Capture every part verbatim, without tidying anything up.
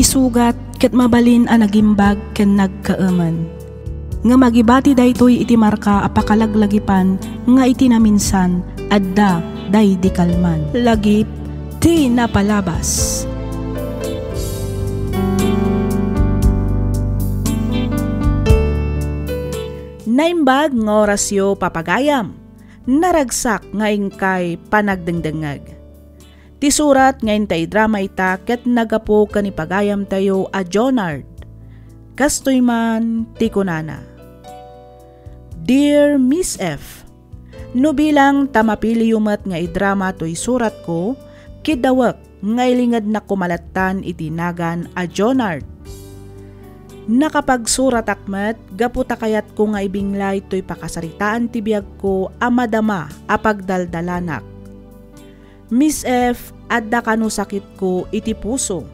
Sugat ket mabalin a nagimbag ken nagkaemen. Ngem agibati daytoy iti marka a pakalaglagipan nga iti naminsan, adda daydi kalman. Lagip ti napalabas. Naimbag nga orasyo, papagayam. Naragsak nga inkay panagdengdengngeg. Ti surat nga inta idrama ita ket naggapu ken ipagayamtayo a Jonard. Kastoy man ti kunana, Dear Miss F, no bilang ta mapiliyo met nga idrama toy suratko, kidawek nga ilingednak koma lattan iti nagan a Jonard. Nakapagsuratak met gapu ta kayatko nga ibinglay toy pakasaritaan ti biagko a madama a pagdaldalanak. Miss F, adda kano sakitko iti puso.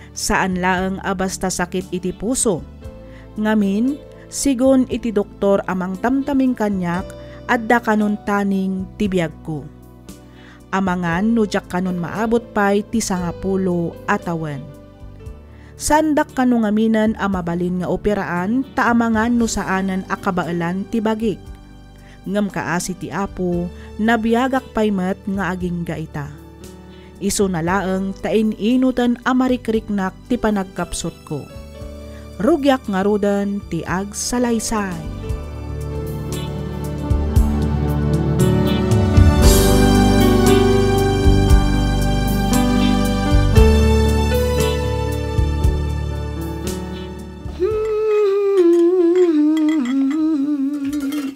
Saan laeng a basta sakit iti puso. Ngamin, sigun iti doktor a mangtamtaming kaniak, adda kanon taning ti biagko. Amangan no diak kanon maabot pay ti sangapulo a tawen. Saandak kano ngaminen a mabalin nga operaan ta amangan no saanen a kabaelan ti bagik. Ngem kaasi ti Apo, nabiagak pay met nga agingga ita. Isuna laeng ta in-inuten a marikriknak ti panagkapsutko. Rugiak ngaruden ti agsalaysay.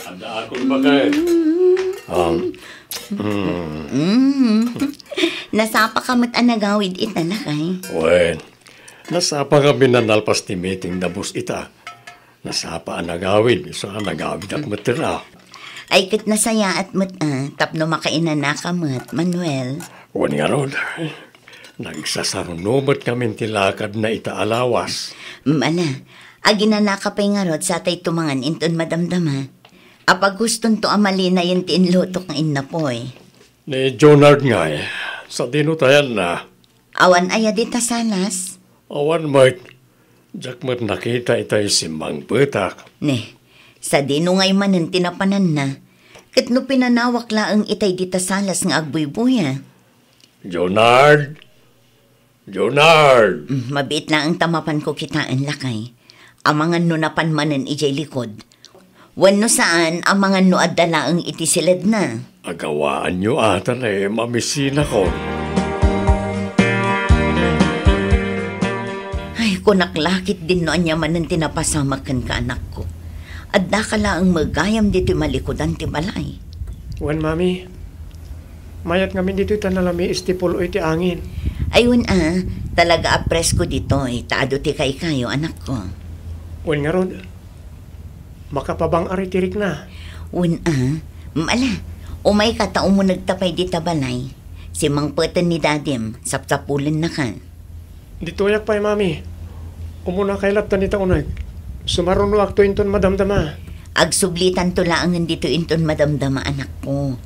Adda akon bakay. Um, mm. Mm. Nasapa ka met a nagawid ita, lakay? Wen, nasapa nga binanalpas ti meeting da boss ita. Nasapa a nagawid, isu a nagawid ak met la. Ay, ket nasayaat met a, tapno makainanaka met, Manuel. Wen ngarud, nagsasaruno met ngamin ti lakadna ita a lawas. Mm, ala, aginanaka pay ngarud satay tumangan inton madamdama. Apagustonto a malinayen ti inlutok nga innapoy. Ni Jonard ngay, sadino tayanna? Awan aya dita salas? Awan met. Diak met nakita itay simmangpetak. Ne, sadino ngay manen ti napananna? Ket no pinanawak laeng itay dita salas nga agbuybuya. Jonard! Jonard! Mm, mabiit laeng ta mapanko kitaen, lakay. Amangan no napan manen idiay likod. Wenno saan, amangan no adda laeng iti siledna. Agawaanyo ata la, eh, mamisinakon. Ay, kunak la ketdin no ania manen ti napasamak kenka, anakko. Addaka laeng met gayam ditoy malikudan ti balay. Wen, Mami. Mayat ngamin ditoy ta nalamiis ti pul-oy ti angin. Ay, wen a, talaga a presko ditoy, ta adu ti kaykayo, anakko. Wen ngarud, makapabang-ari ti rikna. Wen a, mm, ala, umayka ta umunegta pay dita balay. Simmangpeten ni Dadim, sapsapulennaka. Ditoyak pay, Mami. Umunakay latta dita uneg. Sumarunoakto inton madamdama. Agsublitanto laengen ditoy inton madamdama, anakko.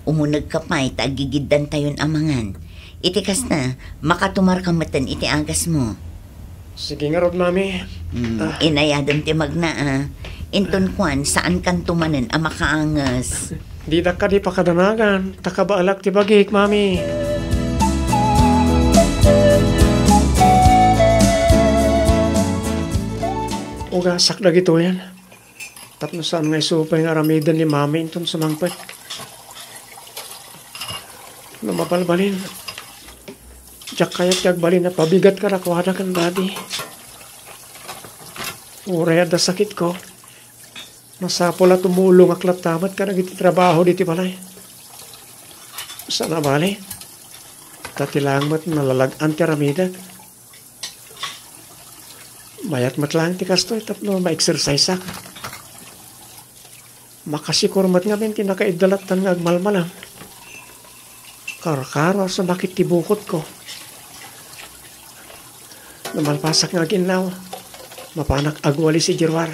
Umunegka pay ta aggigiddantayon a mangan. Iti kasta, makatumarka metten iti agasmo. Sige ngarud, Mami. Hmm, ah, inayadem ti magna, a. Inton kuan, saankanto manen a makaanges. Didak kadi pakadanagan, ta kabaelak ti bagik, Mami. Ugasak dagitoyen. Tapno saan nga isu pay nga aramiden ni Mami inton sumangpet. No mabalbalin, diak kayat ti agbalin a pabigat kadakuada ken Daddy. Uray adda sakitko, masapul a tumulongak latta met kadagiti trabaho diti balay. Saan a bale, ta ti laeng met nalalag-an ti aramidek. Mayat met laeng ti kastoy tapno ma-exercise-ak. Makasikur met ngamin ti nakaidda lattan nga agmalmalam. Karkaro a sumakit ti bukotko. No malpasak nga aginnaw, mapanak agwalis idiay ruar.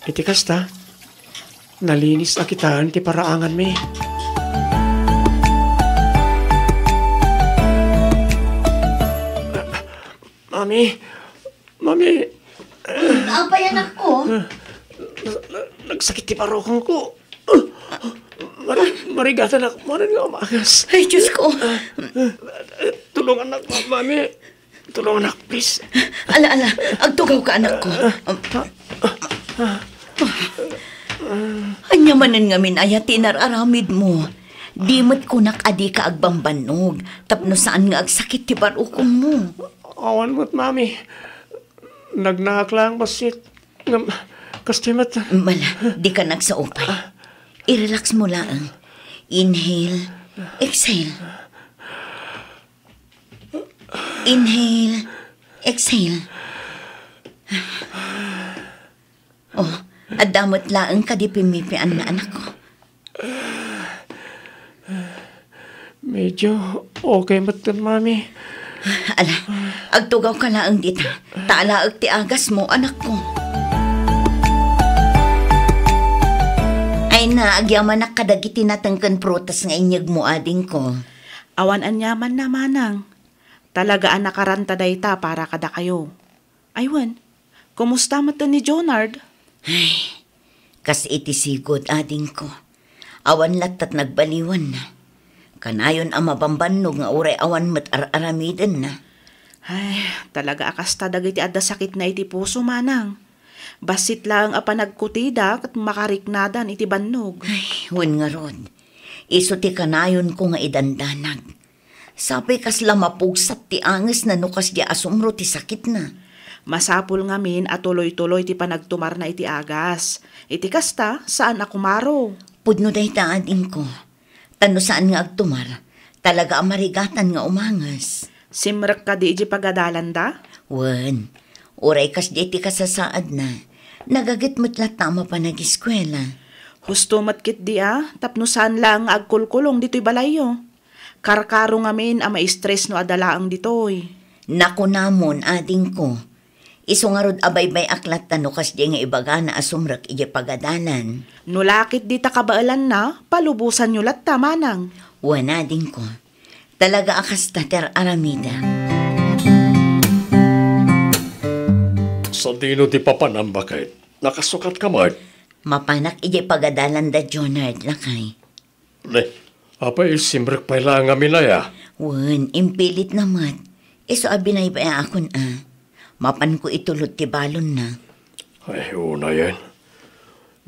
Iti kasta, nalinis a kitaen ti paraanganmi. Mami, Mami, apay, anakko? Na-, na-, nagsakit ti barukongko. Mari-, marigatanak manen nga umagas. Ay, Diyos ko. Tulungannak, Mami. Tulungannak, please. Ala, ala, agtugawka, anakko. Ania manen ngamin aya ti inar-aramidmo? Di met kunak a dika agbambannog tapno saan nga agsakit ti barukongmo. Awan met, Mami. Nagnaak laeng bassit. Ngem, kastoy met. Mala, dika nagsaupay. I-relax mo laeng. Inhale, exhale. Inhale, exhale. Oh, adda met laeng kadi pimmipianna, anakko. Medyo okay metten, Mami. Ala, agtugawka laeng dita. Ta alaek ti agasmo, anakko. Ay na, agyamanak kadagiti nateng ken prutas nga inyegmo, adingko. Awan aniamanna, manang. Talaga a nakaranta dayta para kadakayo. Ay wen, kumusta metten ni Jonard? Ay, kas iti sigud, adingko. Awan lattat nagbaliwanna. Kanayon a mabambannog nga uray awan met ar-aramidenna. Ay, talaga a kasta dagiti adda sakitna iti puso, manang. Bassit laeng a panagkutida ket makariknadan iti bannog. Ay, wen ngarud. Isu ti kanayonko nga idandanag. Sapay kasla mapugsat ti angesna no kasdiay a sumro ti sakitna. Masapul ngamin a tuloy-tuloy ti panagtumarna iti agas. Iti kasta, saan a kumaro. Pudno dayta, adingko. Ta no saan nga agtumar, talaga a marigatan nga umanges. Simrek kadi idiay pagadalanda? Wen, uray kasdiay ti kasasaadna, nagaget met latta a mapan agiskuela. Husto met ketdi a, tapno saan laeng nga agkulkulong ditoy balayyo. Karkaro ngamin a ma-stress no adda laeng ditoy. Nakunamon, adingko. Isu ngarud a baybay-ak latta no kasdiay nga ibagana a sumrek idiay pagadalan. No la ketdi ta kabaelanna, palubosanyo latta, manang. Wen, adingko. Talaga a kasta ti ar-aramida. Sadino ti papanam, baket? Nakasukatka met? Mapanak idiay pagadalanda Jonard, lakay. Ne, apay, simrek pay laeng ngamin aya? Wen, impilitna met. Isu a binaybay-akon a. Mapanko itulod ti balonna. Ay, unayen.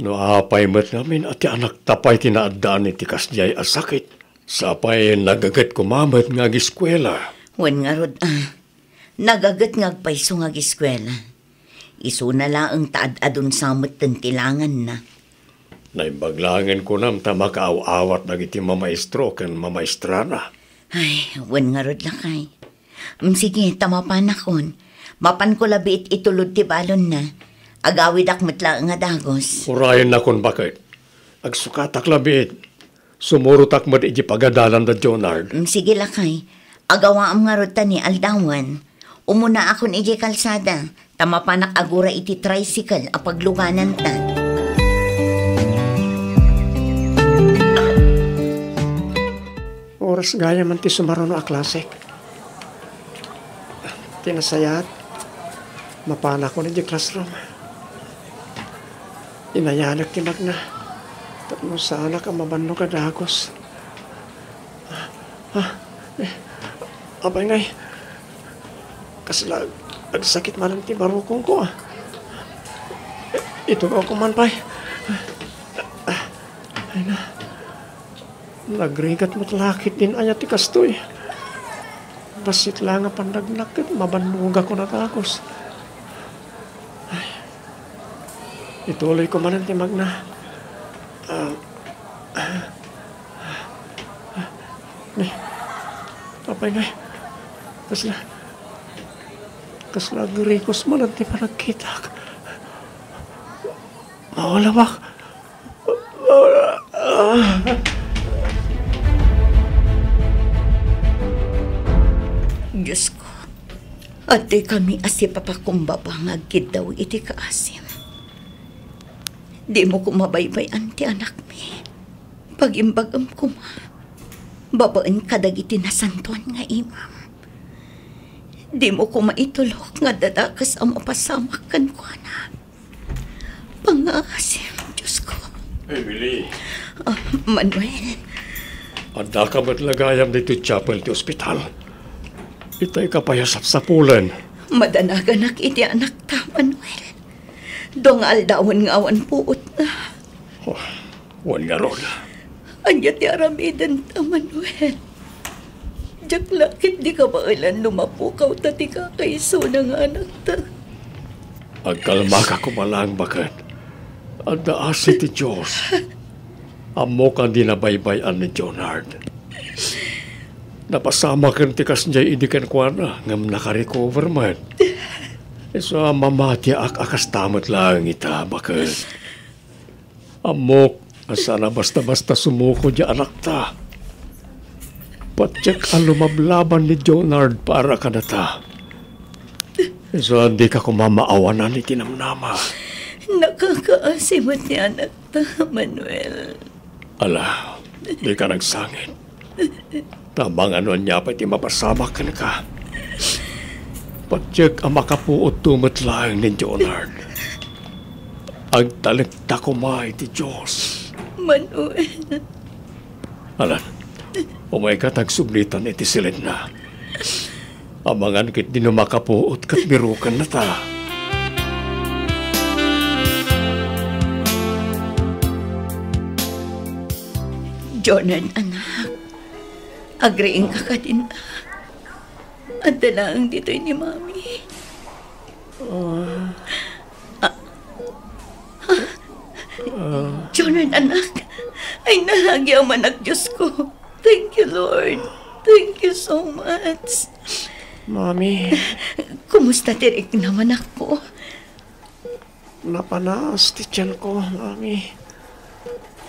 No apay met ngamin a ti anakta pay ti naaddaan iti kasdiay a sakit. Sapay nagaget koma met nga agiskuela. Wen ngarud a. Nagaget nga agpayso nga agiskuela. Isuna laeng ta ad-adun sa metten ti langanna. Naimbag laengen kunam ta makaaw-awat dagiti mamaestro ken mamaestrana. Ay, wen ngarud, lakay. Mm, sige, ta mapanakon. Mapanko labiit itulod ti balonna. Agawidak met laeng a dagus. Urayennakon, baket. Agsukatak labiit. Sumurotak met iti pagadalanda Jonard. Mm, sige, lakay. Agawaam ngarud ta ni aldawan. Umunaakon idiay kalsada, ta mapanak agura iti tricycle a paglugananta. Oras gayam man ti sumaruno a klasek. Ti nasayaat, mapanakon idiay classroom. Inayanak ti magna, tapno saanak a mabannog a dagus. Ah, eh, apay ngay, kasla ag-, agsakit manen ti barukongko, ah. Itugawko man pay. Ah, ay na. Nagrigat met la ketdin aya ti kastoy. Bassit la nga pannagnak ket mabannogakon a dagus. Ay. Ituloyko manen ti magna. Ah, ah, ah, ni, apay ngay? Kasla, kasla agrikos manen ti panagkitak. Mawalawak. Diosko, adtoy kami a sipapakumbaba nga agkiddaw iti kaasim. Dimo koma baybay-an ti anakmi. Pagimbagem koma babaen kadagiti nasantoan nga imam. Dimo koma itulok nga adda dakes a mapasamak kenkuana. Pangngaasim, Diosko. Emily. Ah, Manuel. Addaka met la gayam ditoy chapel ti ospital. Itay ka pay a sapsapulen. Madanaganak iti anakta, Manuel. Dua nga aldawen nga awan puotna. Oh, wen ngarud. Ania ti aramidenta, Manuel? Diak la ket di kabaelan no mapukaw ta ti kakaisuna nga anakta. Agkalmaka koma laeng, baket. Adda asi ti Dios. Ammok a di nabaybay-an ni Jonard. Napasamaken ti kasdiay idi kenkuana, ngem nakarecover met. Isu a mamatiaak a kasta met laeng ita, baket. Ammok a saan a basta-basta sumuko diay anakta. Patiek a lumablaban ni Jonard para kadata. Isu a dika koma maawanan iti namnama. Nakakaasi met ti anakta, Manuel. Ala, dika nagsangit. Ta amangan no ania pay ti mapasamak kenka. Patiek a makapuotto met laeng ni Jonard. Agtalekta koma iti Dios. Manuel. Alan, umayka ta agsublitan iti silitna. Amangan ket di no makapuot ket birukennata. Jonard, anak. Agriingka kadin, a? Adda laeng ditoy ni Mami. Ah. Ah. Ah. Jonard, anak. Ay, nalagiam, anak, Diosko. Thank you, Lord. Thank you so much. Mami. Kumusta ti riknam, anakko? Napanaas ti tianko, Mami.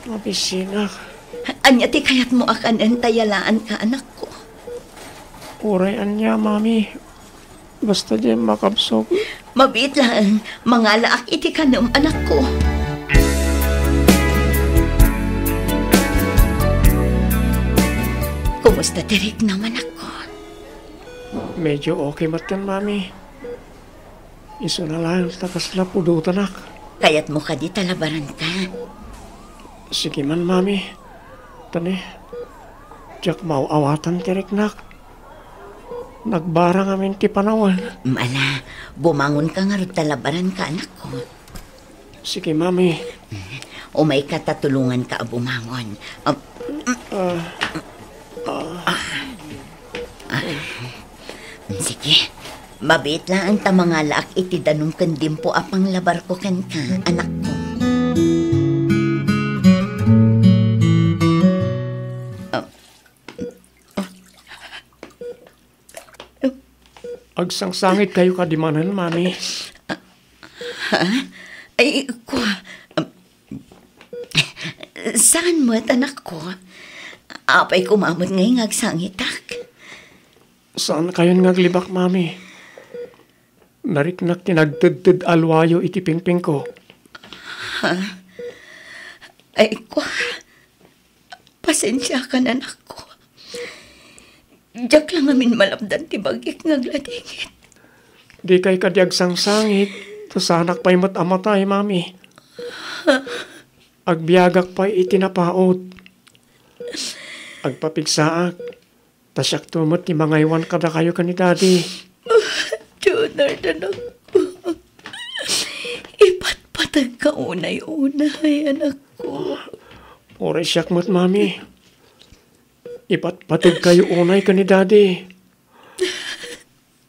Mabisinak. Ania ti kayatmo a kanen ta yalaanka, anakko? Uray ania, Mami. Basta diay makabsog. Mabiit laeng, mangalaak iti kanem, anakko. Kumusta ti riknam, anakko? Medyo okay met ken, Mami. Isuna laeng ta kasla pudotanak. Kayatmo kadi ta labaranka? Sige man, Mami. Tani, diak maaw-awatan ti riknak. Nagbara ngamin ti panawen. Ala, bumangonka ngarud ta labaranka, anakko. Sige, Mami. Umayka ta tulonganka a bumangon. Ah, ah. Ah. Ah. Sige. Mabiit laeng ta mangalaak iti danum ken dimpo a panglabarko kenka, anakko. Ah. Agsangsangitkayo kadi manen, Mami? Ha? Ay, kua, um, saan met, anakko? Apay koma met ngay nga agsangitak? Saankayon nga aglibak, Mami. Nariknak ti nagtedted a luayo iti pingpingko. Ha? Ay, kua, pasensiakan, anakko. Diak la ngamin malapdan ti bagik nga agladingit. Dikay kadi agsangsangit, ta saanak pay met a matay, Mami. Agbiagak pay iti napaut. Agpapigsaak, ta siakto met ti mangaywan kadakayo ken ni Daddy. Jonard, anakko. Ipatpategka unay-unay, anakko. Uray siak met, Mami. Ipatpategkayo unay ken ni Daddy.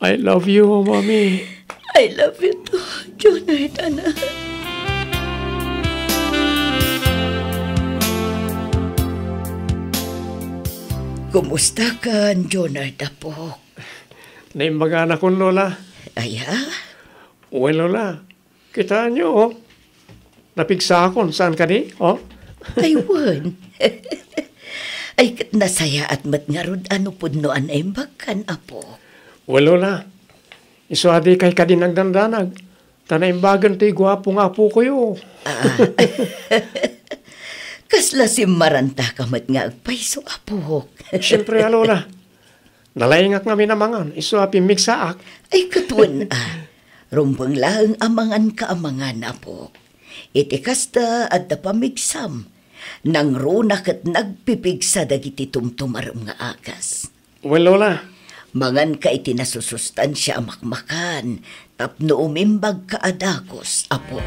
I love you, Mami. I love you too, Jonard, anak. Kumusta kan, Jonard, apok? Naimbag a anakon, Lola. Aya? Wen, Lola. Kitaenyo, oh. Napigsaakon, saan kadi, oh? Ay, wen. Ay, ket nasayaat met ngarud a no pudno a naimbagkan, apo. Wen, Lola. Isu a dikay kadi nagdandanag. Ta naimbagen toy guapo nga apokoyo. Ah. Kasla simmarantaka met nga agpayso, apok. Siempre, a, Lola. Nalaingak ngamin a mangan, isu a pimmigsaak. Ay, ket wen a. Rumbeng laeng a manganka a mangan, apo. Iti kasta, adda pamigsam. Nangruna ket nagpipigsa dagiti tumtumarem nga agas. Wen, Lola. Manganka iti nasusustansia a makmakan, tapno umimbagka a dagus, apo.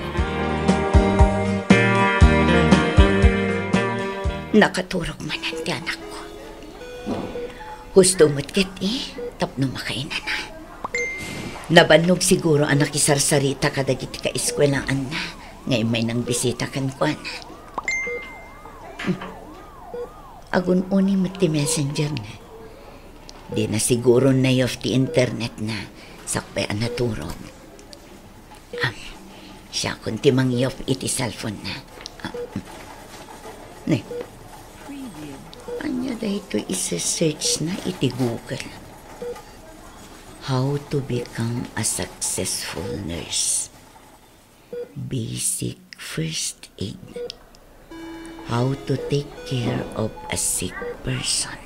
Nakaturog manen ti anakko. Husto met ket, eh, tapno makainana. Nabannog siguro a nakisarsarita kadagiti kaeskuelaanna nga immay nangbisita kenkuana. Hmm. Agun-uni met ti messenger na. Di na siguro na-off ti internet na sakbay a naturog. Ah, siakon ti mangi-off iti cellphone na. Ah, mm. Ne. Ania daytoy ise-search na iti Google? How to become a successful nurse. Basic first aid. How to take care of a sick person.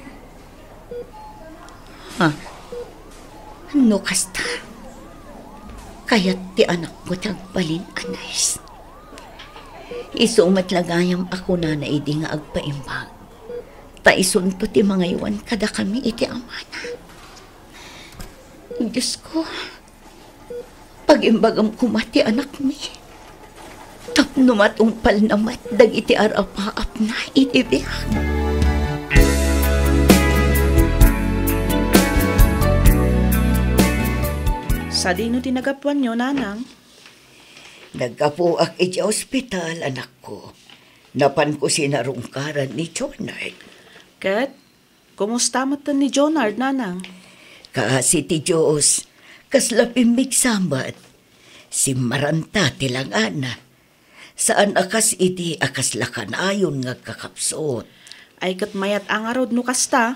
Ha? No kasta, kayat ti anakko ti agbalin a nurse. Isu met la gayam a kunana idi nga agpaimbag, ta isunto ti mangaywan kadakami iti amana. Diosko, pagimbagam koma ti anakmi tapno matungpalna met dagiti arapaapna iti biag. Sadino ti nagapuanyo, Nanang? Naggapuak iti ospital, anakko. Napanko sinarungkaran ni Jonard. Ket, kumusta metten ni Jonard, Nanang? Kaasi ti Dios, kasla pimmigsa met. Simmaranta ti langana. Saan a kas idi a kasla kanayon nga agkakapsut. Ay, ket mayat a ngarud no kasta.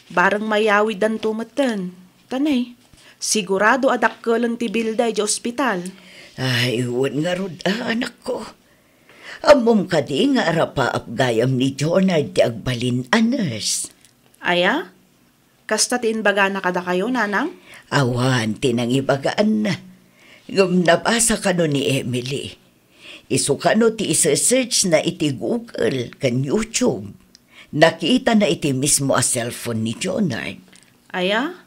Bareng mayawiddanto metten. Ta ne, sigurado a dakkelen ti bilda idiay ospital. Ay, wen ngarud a, anakko. Ammom kadi nga arapaap gayam ni Jonard ti agbalin a nurse? Aya? Kasta ti imbagana kadakayo, Nanang? Awan ti nangibagaanna. Ngem nabasa kano ni Emily. Isu kano ti ise-search na iti Google ken YouTube. Nakitana iti mismo a cellphone ni Jonard. Aya?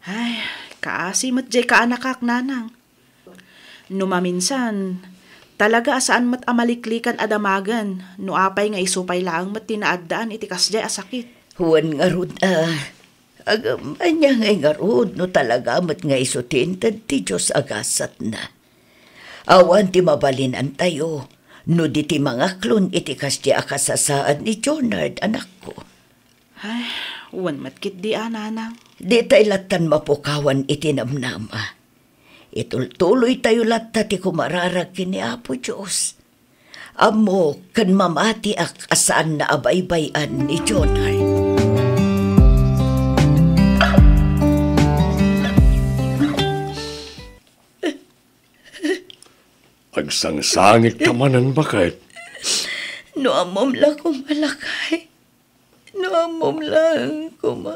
Ay, kaasi met diay kaanakak, Nanang. No maminsan, talaga a saan met a maliklikan a damagen no apay nga isu pay laeng met ti naaddaan iti kasdiay a sakit. Wen ngarud a, agam-, ania ngay ngarud no talaga met nga isu ti inted ti Dios a gasatna. Awan ti mabalinantayo no di ti mangaklon iti kasdiay a kasasaad ni Jonard, anakko. Ay, wen met ketdi a, Nanang. Ditay lattan mapukawan iti namnama. Itultuloytayo latta ti kumararag ken ni Apo Dios. Ammok ken mamatiak a saanna a baybay-an ni Jonard. Agsangsangit ka manen, baket. No ammom la koma, lakay. No ammom laeng koma.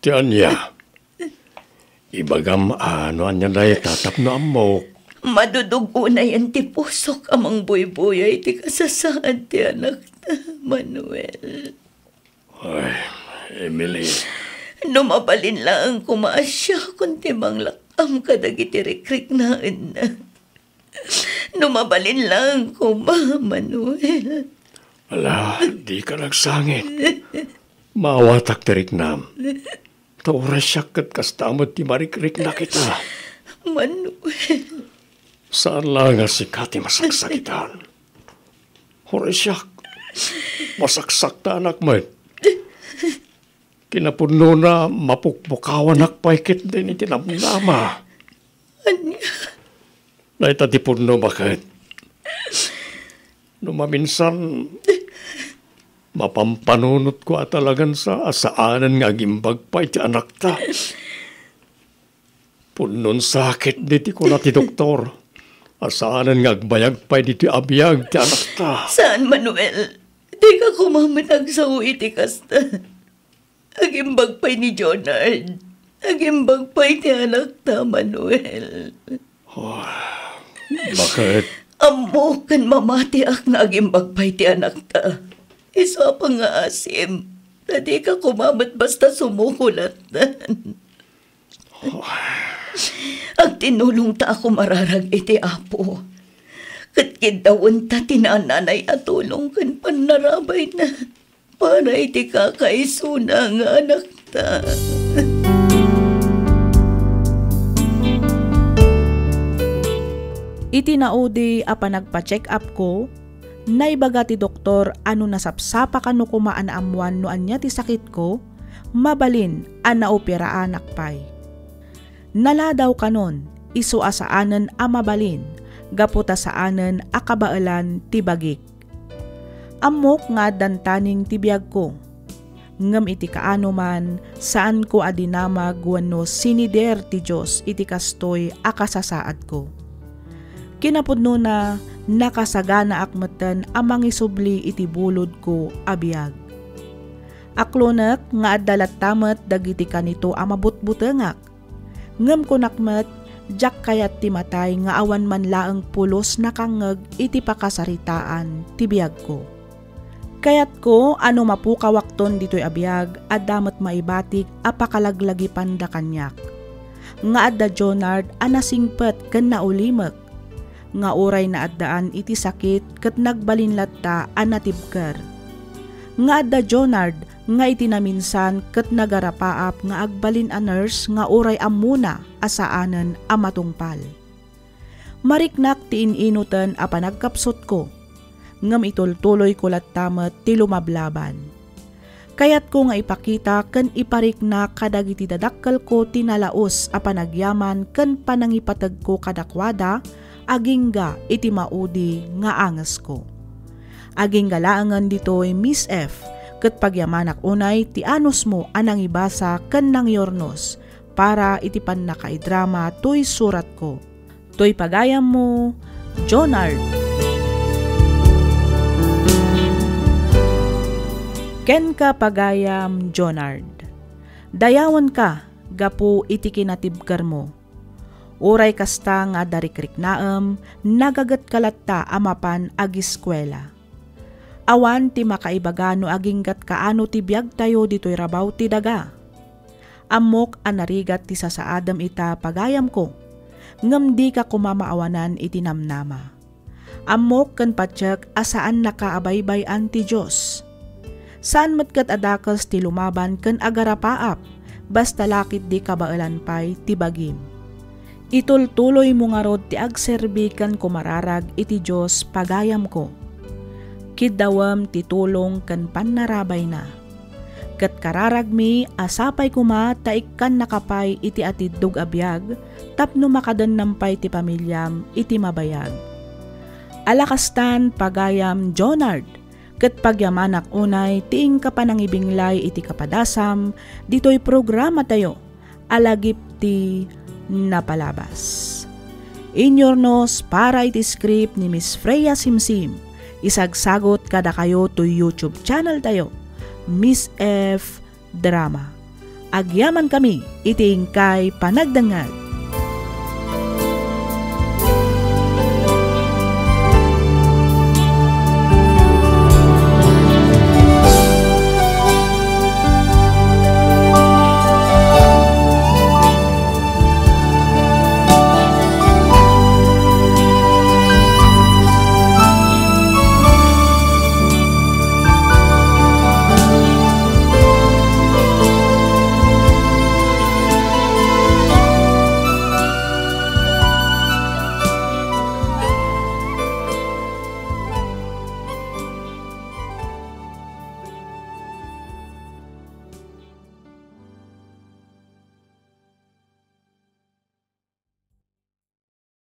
Ti ania? Ibagam a no ania dayta tapno ammok. Madudug-onayen ti pusok a mangbuybuya iti kasasaad ti anakta, Manuel. Ay, Emily. No mabalin laeng koma a siakon ti manglak-am kadagiti rikriknaenna. No mabalin laeng koma, Manuel. Ala, dika nagsangit. Maawatak ti riknam. Ta uray siak ket kasta met ti marikrikna kita. Manuel. Saan la nga sika ti masaksakitan. Uray siak, masaksaktanak met. Kinapudnona, mapukpukawanak pay ketdi iti namnama. Ania? Dayta ti pudno, baket. No maminsan, mapampanunotko a talagan sa a saanen nga agimbag pay ti anakta. Pudnon sakit diti kuna ti doktor a saanen nga agbayag pay ditoy a biag ti anakta. Saan, Manuel. Dika koma met agsao iti kasta. Agimbag pay ni Jonard. Agimbag pay ti anakta, Manuel. Oh, bakit? Ammok ken mamatiak nga agimbag pay ti anakta. Isu a pangngaasim, ta dika koma met basta sumuko lattan. Agtinulongta a kumararag iti Apo, ket kiddawenta ti naananay a tulong ken pannarabayna para iti kakaisuna nga anakta. Iti naudi a panagpa-check-upko, naibaga ti doktor a no nasapsapa kano koma a naammoan no ania ti sakitko, mabalin a naoperaanak pay. Naladaw kanon, isu a saanen a mabalin, gapu ta saanen a kabaelan ti bagik. Ammok nga addan taning ti biagko. Ngem iti kaano man, saanko a dinamag wenno sinider ti Dios iti kastoy a kasasaadko. Kinapudnona, nakasaganaak metten a mangisubli iti bulodko a biag. Aklonek nga adda latta met dagiti kanito a mabutbutengak. Ngem kunak met, diak kayat ti matay nga awan man laeng pulos nakangngeg iti pakasaritaan ti biagko. Kayatko a no mapukawakton ditoy a biag, adda met maibatik a pakalaglagipanda kaniak. Nga adda Jonard a nasingpet ken naulimek, nga uray naaddaan iti sakit ket nagbalin latta a natibker. Nga adda Jonard nga iti naminsan ket nagarapaap nga agbalin a nurse nga uray ammona a saanen a matungpal. Mariknak ti in-inoten a panagkapsutko, ngem itultuloyko latta met ti lumablaban. Kayatko nga ipakita ken ipariknak kadagiti dadakkelko ti nalaus a panagyaman ken panangipategko kadakuada agingga iti maudi nga angesko. Agingga laengen ditoy, Miss F, ket pagyamanak unay ti anusmo a nangibasa ken nangyurnos para iti pannakaidrama toy suratko. Toy pagayammo, Jonard. Kenka, pagayam Jonard. Dayawenka gapu iti kinatibkermo. Uray kasta nga adda rikriknaem, nagagetka latta a mapan agiskuela. Awan ti makaibaga no agingga't kaano ti biagtayo ditoy rabaw ti daga. Ammok a narigat ti sasaadem ita, pagayamko, ngem dika koma maawanan iti namnama. Ammok ken patiek a saannaka a baybay-an ti Dios. Saan met ket a dakes ti lumaban ken agarapaap, basta la ketdi kabaelan pay ti bagim. Itultuloymo ngarud ti agserbi ken kumararag iti Dios, pagayamko. Kiddawem ti tulong ken pannarabayna. Ket kararagmi a sapay koma ta ikkannaka pay iti atiddog a biag tapno makadennam pay ti pamiliam iti mabayag. Ala kastan, pagayam Jonard, ket pagyamanak unay ti inka panangibinglay iti kapadasam ditoy programatayo a Lagip ti Napalabas. Inyurnos para iti script ni Miss Freya Simsim, isagsagut kadakayo toy YouTube channel tayo, Miss F Drama. Agyamankami iti inkay panagdengngeg.